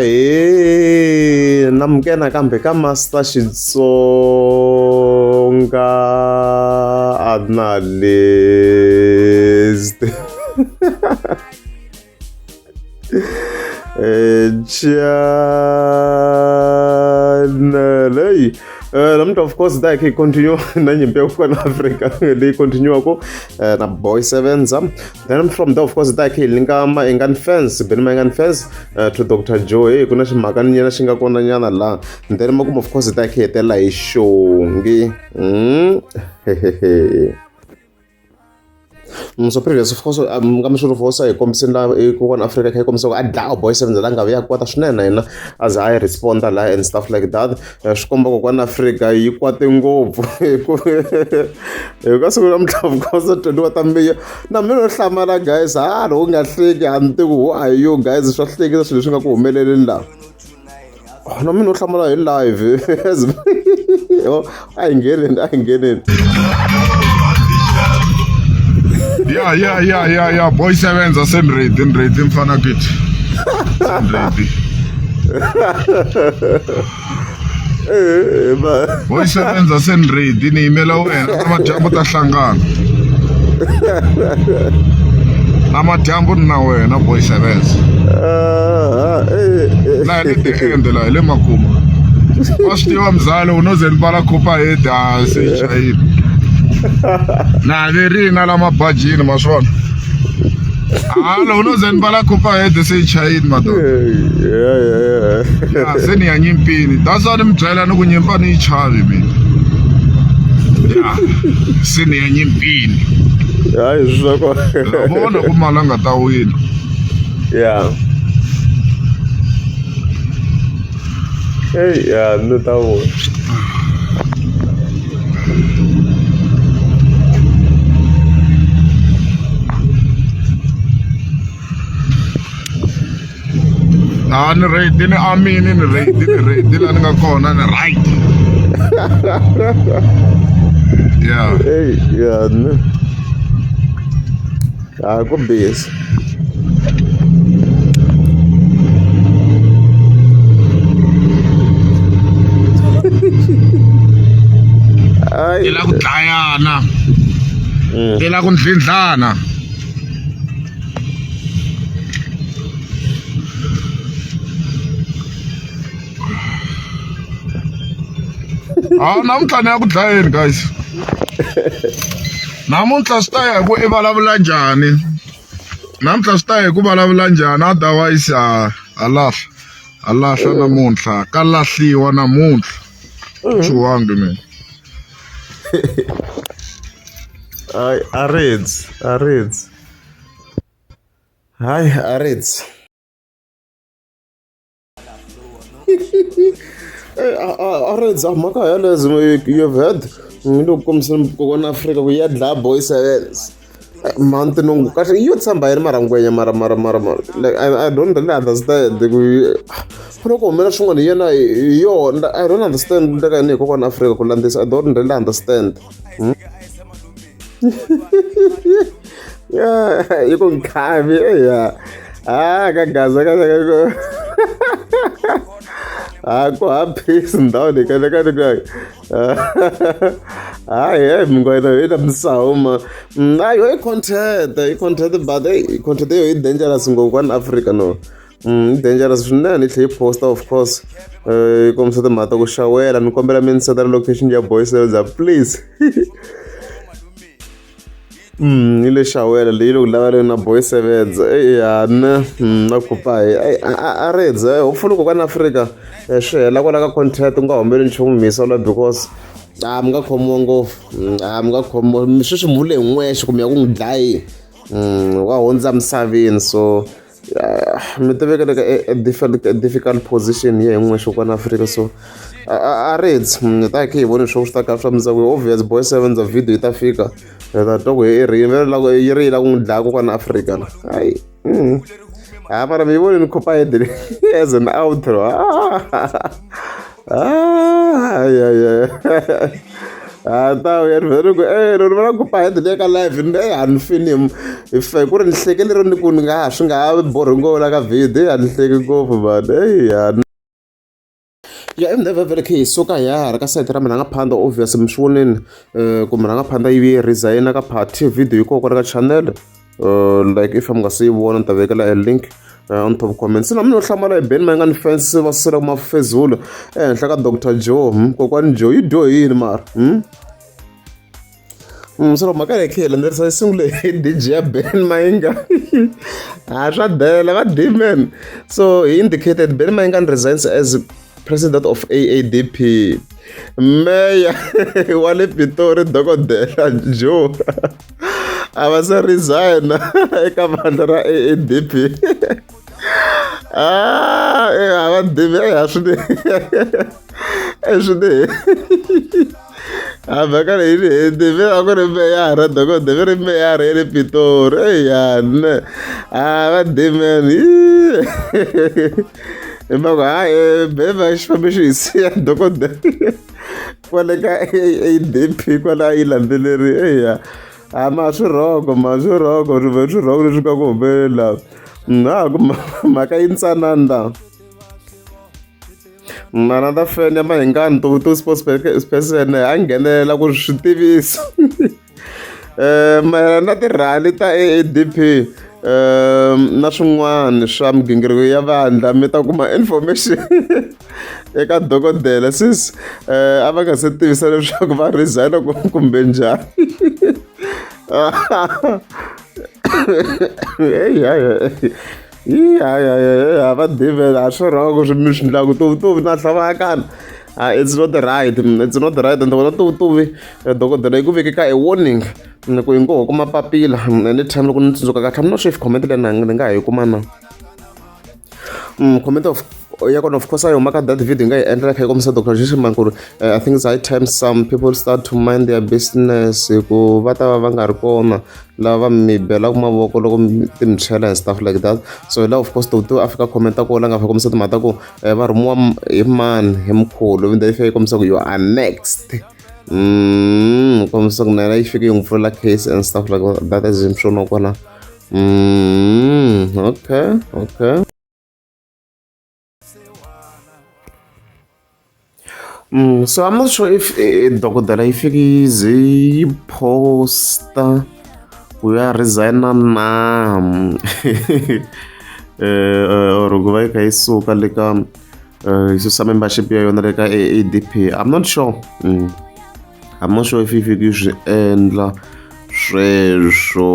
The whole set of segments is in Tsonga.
Ahee namukela nakambe ka Master Xitsonga Analyst channel leyi namuntlha of course ta hi kha hi continue na nyimpi ya kona Afrika leyi continue-ku na Boy Sevenza then from there of course ta hi kha hi linka Mayengani fans Benny Mayengani fans to Doctor Joe hey ku na ximhakani nyana xi nga kona nyana laha then makumu of course ta hi kha hi hetelela hi Xongi So previous of course nga mi swi vosa hi kombiseni laha kokwana Afrika kha yi kombisa ku a dlaya boy seven la nga vuya kwata swinene na yena a za a yi responda laha and stuff like that swi komba kokwana Afrika yi kwate ngopfu hi ku hi ka siku namuntlha of course 21 ta Meyi na mina no hlamala guys ha loko u nga hleki a ni tivi who are you guys swa hlekisa swilo leswi nga ku humeleleni laha na mina no hlamala hi live a hi ngheneni a hi ngheneni ya ya ya ya ya boy sevenza send ready ni ready mfana kithi send ready boy sevenza send ready ni yimela wena na madyambu ta hlangana na madyambu ni na wena boy sevenza la hi le the end la hi le makumu wa swi tiva mzala u no ze ni pfala khupa head a se yi chayile na verini la mabajini ma swi vona halo u no ze ni pfala khupa head se yi chayile madoda ya se ni ya nyimpini that's why ni mi byela ni ku nyimpa ni yi chavi mina ya se ni ya nyimpini hayi swa kona vona ku mali a nga ta wina ya Hey, ya ni ta vona a ni ready ni amini ni ready ni ready la ni nga kona ni right yeah hey ya ni a ku busy ti la ku dlayana ti la ku ndlindlana Ha namuntlha ni ya ku dlayeni guys namuntlha swi ta ya hi ku i vulavula njhani namuntlha swi ta ya hi ku vulavula njhani otherwise a a lahla a lahla namuntlha ka lahliwa namuntlha chuhangi mina Hayi a ridzi a ridzi hayi a ridzi A ri dza mhaka yaleyo you've heard ni le ku kombiseni kokwana Afrika ku ya dlaya boy sevens mhani tinungu kahle yo tshemba yini mara ngwenya mara mara mara mara like I don't really understand ku ku loko humelela swin'wana hi yena hi yona I don't understand ndleka yini hi kokwana Afrika ku landzisa I don't really understand. Yi ku nkhavi eya a ka gaza ka ka ku a ku ha peace ndhawu leyi ka ka ka hayi hey mingwena yi na misawu ma ayo i content i content but hey content yo yi dangerous ngopfu kwani Africa no yi dangerous swinene yi tlhela yi posta of course yi kombisa timhaka ta ku xawela ni kombela mi ni sendela location ya boy sevenza please Yi le xawela leyi le ku laveleni na boy sevenza eya ne na khupa hi a ri dze hopefully kokwana Afrika swi hela kwala ka contract ku nga humeleli nchumu mhisa la because a mi nga khomiwa ngopfu a mi nga khomiwa sweswi mi vule hi n'wexe kumbe ya ku n'wi dlayi wa hundza misaveni so mi tivekele ka a difficult position ye hi n'wexe kokwana Afrika so a ri hi ta khe hi vone swo swi ta ka swa mundzuku obvious boy seven za video yi ta fika hi ta twa ku yi ri yi ri yi lava ku n'wi dlaya kokwana Afrika la hayi ha mara mi yi vonile copper head as an outro ah, ah, yeah, yeah. A ta vuya ni vhele ku e ri va ku pahede leyi ka live ni e a ni fini hi fe ku ri ni hleke lero ni ku ni nga ha swi nga ha borhi ngopfu la ka video a ni hleki ngopfu man eyi ya ya emdevhevhele khe hi suka hi ya hala ka sayiti ra murhangaphandha obvious mi swi vonini ku murhangaphandha yi vuye resign ka party video yi kona kwala ka channel like if mi nga se yi vona ni ta vekela e link on top comment se na mina no hlamala hi Ben Mayengani fans se va susela ku mafezulu ehenhla ka Dr Joe kokwani Joe yi dyohe yini mara se loko mhaka leyi khe hi landzelerisa yi sungule hi D_J ya Ben Mayengani a swa dela va D-man so he indicated Ben Mayengani resigns as president of A_A_D_P meya wa le Pitori dokodela Joe a va se resign eka vandla ra A_A_D_P a va divi a swi ni swi ni a mhaka leyi ni heti ve a ku ri meyara dokodela ve ri meyara ya le Pitori eyane a va dimen hi mhaka hayi beva xi fambe xi hi siya dokodela kwale ka A_A_D_P kwala a yi landzeleri eya a ma swi rhongo ma swi rhongo swi rhongo leswi nga ku humelela na ku mhaka yi ntsanana la another fan ya Mayengani to sports person a nghenelela ku swi tivisa mayelana na ti-rally ta A_A_D_P na swin'wana swa migingiriko ya vandla mi ta kuma information eka dokodela sis a va nga se tivisa leswaku va resign kumbe njhani a va divela a swi wrong swi mi swi endlaku tuvutuvi na hlawakana it's not right it's not right and wona tuvutuvi dokodela yi ku veke ka a warning ku yi ngo ho kuma papila anytime loko ni tsundzuka kahle I'm not sure if comment leyi ni nga ha yi kuma na comment of ya kona of course a yi huma ka that video yi nga yi endla kha yi kombisa Dr. Shishimani ku ri I think it's high time some people start to mind their business hi ku va ta va va nga ri kona lava va mi belaka mavoko loko ti mi chela and stuff like that so hi laha of course Toto a fika commenta ko la nga fika kombisa timhaka ta ku va rhumiwa hi mani hi mkhulu then yi fika yi kombisa ku you are next kombisa ku na yena yi fike yi n'wi pfulela case and stuff like that as hi swona kwala okay okay so I'm not sure if dokodela yi fike yi ze yi posta ku ya resign-a na or ku va yi kha yi suka le ka yi susa membership ya yona le ka A_A_D_P I'm not sure I'm not sure if yi fike yi swi endla sweswo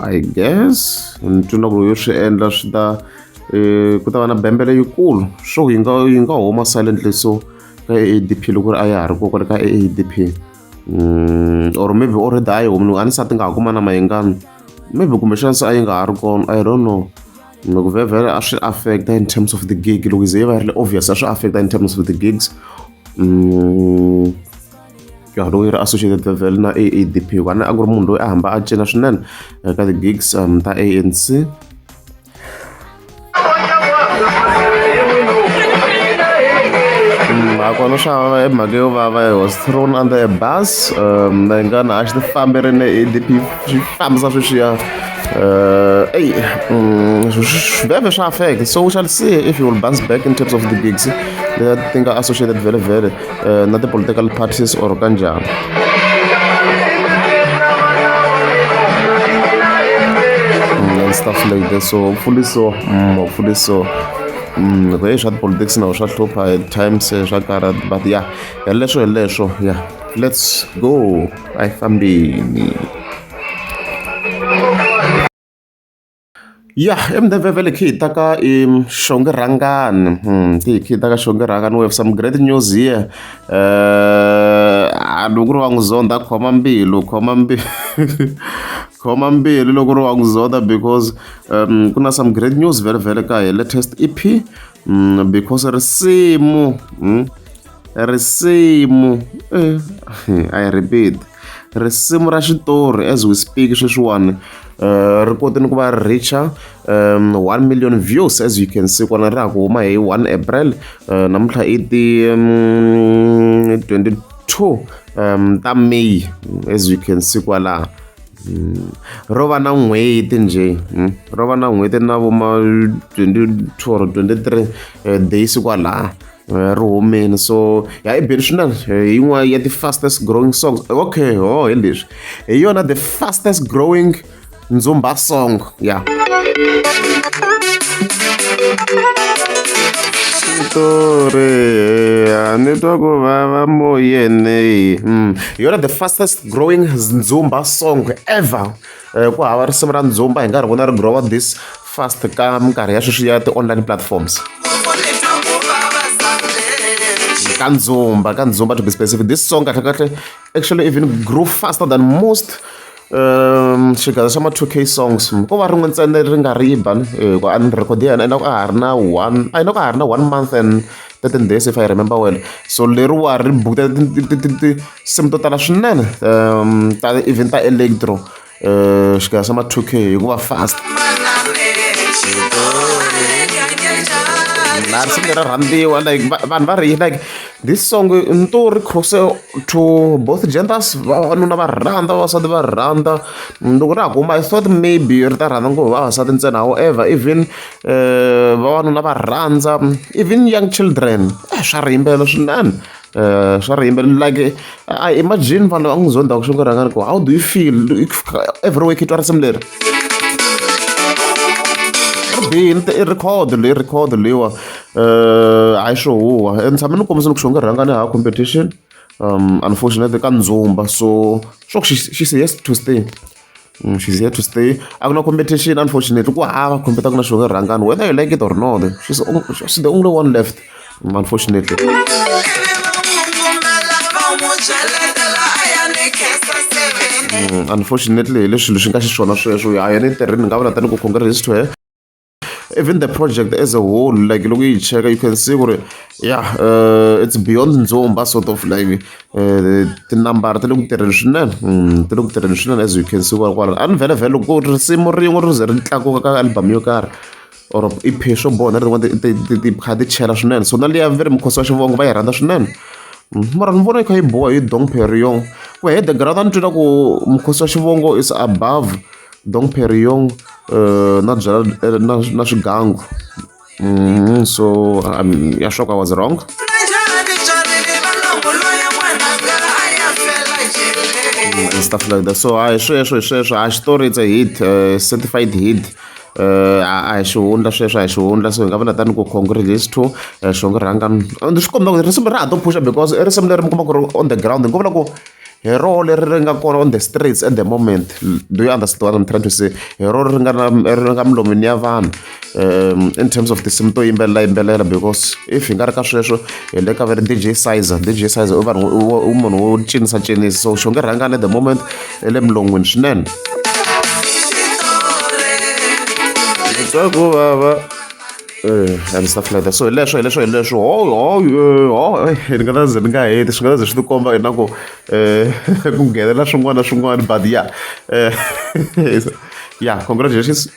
I guess ni twa na ku loko yo swi endla swi ta ku ta va na bembele yikulu so yi nga yi nga huma silently so ka A_A_D_P loko ku ri a ya ha ri kona kwale ka A_A_D_P or maybe already a yi humile a ni se ti nga ha kuma na mayengani maybe kumbexana se a yi nga ha ri kona I don't know loko vhevhele a swi affect-a in terms of the gig loko yi ze yi va yi ri obvious a swi affect-a in terms of the gigs ya loko yi ri associated vhele na A_A_D_P hikuva a ku ri munhu loyi a hamba a cina swinene eka ti-gigs ta A_N_C. Nakona swa vava i mhaka yo vava he was thrown under a bus Mayengani a xi ti famberi na A_D_P swi fambisa sweswiya eyi vhele swa affect so we shall see if he will bounce back in terms of the gigs leti ti nga associated vhele vhele na ti-political parties or kanjhani. And stuff like that so hopefully so hopefully so loko hi swa tipolitics na swa hlupha at times swa karhata but yeah hi leswo hi leswo yeah let's go a hi fambeni. Ya emudende khe hi ta ka i Xongi Rhangani ti hi khe hi ta ka Xongi Rhangani we have some great news here a loko ku ri wa n'wi zonda khoma mbilu khoma mbilu khoma mbilu loko ri wa n'wi zonda because ku na some great news vhele vhele ka hi latest E_P because risimu risimu I repeat risimu ra xitori as we speak sweswiwani ri kote ni ku va ri reach-a 1 million views as you can see kona ra ha ku huma hi 1 April namuntlha i ti 22 22 ta May, as you can see kwalaha. Ro va na n'hweti njhe, ro va na n'hweti na vo ma 22 or 23 days kwalaha ri humile. So ya i bini swinene, yin'wana ya ti-fastest growing songs. Okay, ho hi leswi hi yona the fastest growing ndzumba song ya xitori a ni twa ku vava moyeni. Hi yona the fastest growing ndzumba song ever. Ku hava risimu ra ndzumba hi nga ri vona ri growa this fast ka minkarhi ya sweswi ya ti-online platforms ka ndzumba, ka ndzumba to be specific. This song kahle kahle actually even grew faster than most xigaza xa ma 2K songs. Ko va rin'we ntsena ri nga ri ba ku a ni record yena ina ku a ha ri na one, a ina ku a ha ri na 1 month and 13 days, if I remember well. So leriwa ri bukuta tinsimu to tala swinene, ta even ta electro, xigaza xa ma 2K hi ku va fast. Laha risimu leri rhandziwa, like vanhu va ri like this song nto ri cross to both genders, vavanuna va rhandza, vavasati va rhandza. Loko ra ha kuma, I thought maybe ri ta rhandza ngopfu vavasati ntsena. However, even vavanuna va rhandza, even young children, swa ri yimbela swinene, swa ri yimbela. Like I imagine vanhu va n'wi zondaku xi nga rhangani ku how do you feel every week i twa risimu leri ri bini. I record leyi, record leyiwa, hayi swo huwa. Ni tshame ni kombisa loko Xongi Rhangani ha competition, unfortunately ka ndzumba. So swo she's here to stay. She's here to stay. A ku na competition, unfortunately. Ku hava compete ku na Xongi Rhangani, whether you like it or not. She's the only one left, unfortunately. Unfortunately hi leswi leswi nga xiswona sweswo. Ya yena entirhweni ni nga vula tani ku congrats to her. Even the project as a whole, like loko yi cheka, you can see ku ri yeah, it's beyond ndzumba, sort of like tinambara ti le ku tirheni swinene, ti le ku tirheni swinene, as you can see kwala. A ni vhele vhele loko risimu rin'we ri ze ri tlakuka ka album yo karhi or EP, swo boha na rin'wana ti kha ti chela swinene. So na liya ve ri mukhosi wa xivongo va yi rhandza swinene, mara ni vona yi kha yi boha hi Dong Periyong ku he the ground. A ni twela ku mukhosi wa xivongo is above Dong Periyong, na byala na swigangu. So ya sure I was wrong and stuff like that. So hayi, sweswo hi sweswo. A xitori, it's a hit, certified hit. A hi xihundla sweswo, a hi xihundla. So hi nga vula tani ku congratulations to Xongi Rhangani. Swi komba ku risimu ra ha to phusha because i risimu leri mi kuma ku ri on the ground. Hi nga vula ku hi roho leri ri nga kona on the streets at the moment. Do you understand what I'm trying to say? Hi roho ri nga na ri nga milomeni ya vanhu, in terms of tinsimu to yimbelela yimbelela, because if hi nga ri ka sweswo hi le ka ve ri DJ Sizer. DJ Sizer i vanhu u munhu wo cinisa cinisa. So Xongi Rhangani at the moment i le milon'wini swinene. Twa ku vava and stuff like that. So hi leswo, hi leswo, hi leswo. Ho ho ho, ni nga ta ze ni nga heti, swi nga ta ze swi tikomba ingaku ku nghenela swin'wana na swin'wana. But yeah, yeah, congratulations.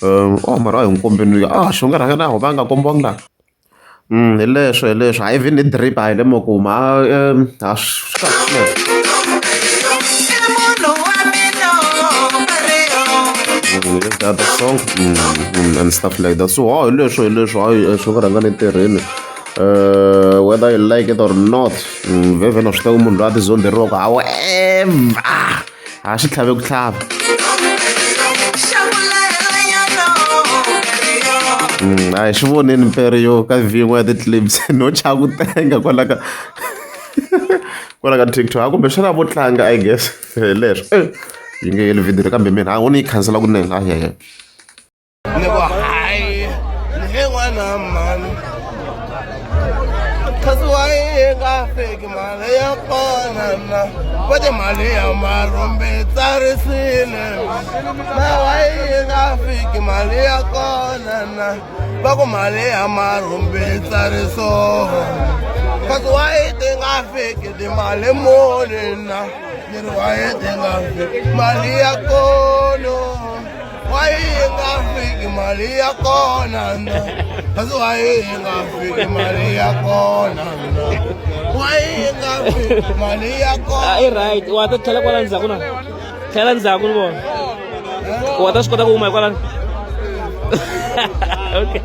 Oh, mara a hi n'wi kombeni. Ah, Xongi Rhangani a ho va nga kombiwangi laha. Hi leswo, hi leswo. Hayi, even hi drip a hi le makumu a swi kahle swinene. Yes, the other song, and stuff like that. So hi leswo, hi leswo. Hayi, Xongi Rhangani entirhweni, whether you like it or not. Vhevhe na swi tiva munhu loyi a ti zonderiwaka. However, a xi tlhave ku tlhava. A hi xi voneni mpere yo ka vhin'we ya ti-clips no chava ku tenga kwala ka TikTok. A kumbexana vo tlanga, I guess hi leswo. Yi nge heli video kambe mina a ni yi khansela kunene. Ayaya. Ni ku hayi, ni he n'wana mhani, kasi wa yi nga fiki mali ya kona na va ti mali ya marhumbi tsarisile na wa yi nga fiki mali ya kona na va ku mali ya marhumbi tsariso, kasi wa yi ti nga fiki timali muni na ni ri wa yi ti nga fiki mali ya kona, wa yi nga fiki. fiki mali ya kona na kasi why yi nga fiki mali ya kona na why yi nga fiki mali ya kona A i right wa ta tlhela kwala ndzhaku na tlhela ndzhaku ni vona wa ta swi kota ku huma hi kwalano okay.